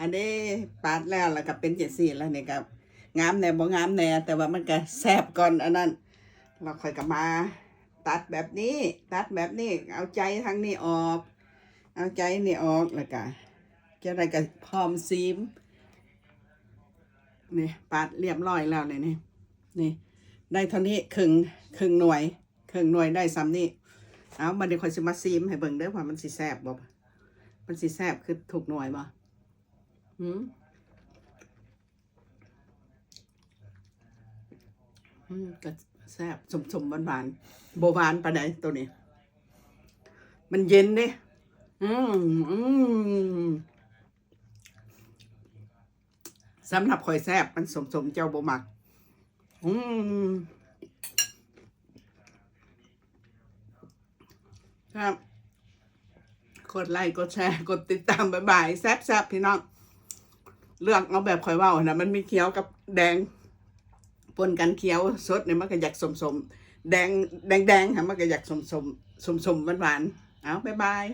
ອັນນີ້ປາດແລ້ວ ແລ້ວກໍເປັນຈັ່ງຊີ້ ແລ້ວນີ້ກໍງາມແດ່ບໍ່ງາມແດ່ ແຕ່ວ່າມັນກໍແຊບກ່ອນອັນນັ້ນ. ແລ້ວຂ້ອຍກໍມາຕັດແບບນີ້ ຕັດແບບນີ້ ເອົາໃຈທາງນີ້ອອກ ເອົາໃຈນີ້ອອກ ແລ້ວກໍຈັ່ງໃດກໍພ້ອມຊີມ. ນີ້ປາດລຽບຮ້ອຍແລ້ວນີ້ ນີ້ ນີ້ ໄດ້ເທົ່ານີ້ ເຄິ່ງ ເຄິ່ງໜ່ວຍ ເຄິ່ງໜ່ວຍໄດ້ສ່ຳນີ້. ເອົາ ບັດນີ້ຂ້ອຍຊິມາຊີມໃຫ້ເບິ່ງເດີ້ ວ່າມັນຊິແຊບບໍ່ ມັນຊິແຊບຄືທຸກໜ່ວຍບໍ່? ຫືມ ອືມ ກໍແຊບ ສົ້ມໆ ຫວານໆ ບໍ່ຫວານປານໃດໂຕນີ້ ມັນເຢັນເດ້. ອືມ ອືມ ສຳລັບຂ້ອຍແຊບ ມັນສົ້ມໆ ເຈົ້າບໍ່ມັກ. ອືມ ແຊບ ກົດໄລ ກົດແຊ ກົດຕິດຕາມ ບາຍບາຍ. ແຊບໆ ພີ່ນ້ອງ ເລືອກເອົາແບບຂ້ອຍເວົ້າຫັ້ນນະ ມັນມີຂຽວກັບແດງ ປົນກັນ. ຂຽວສົດນີ້ມັນກໍຢາກສົ້ມໆ ແດງ ແດງໆ ຫັ້ນມັນກໍຢາກສົ້ມໆ ສົ້ມໆ ຫວານໆ. ເອົາ ບາຍບາຍ.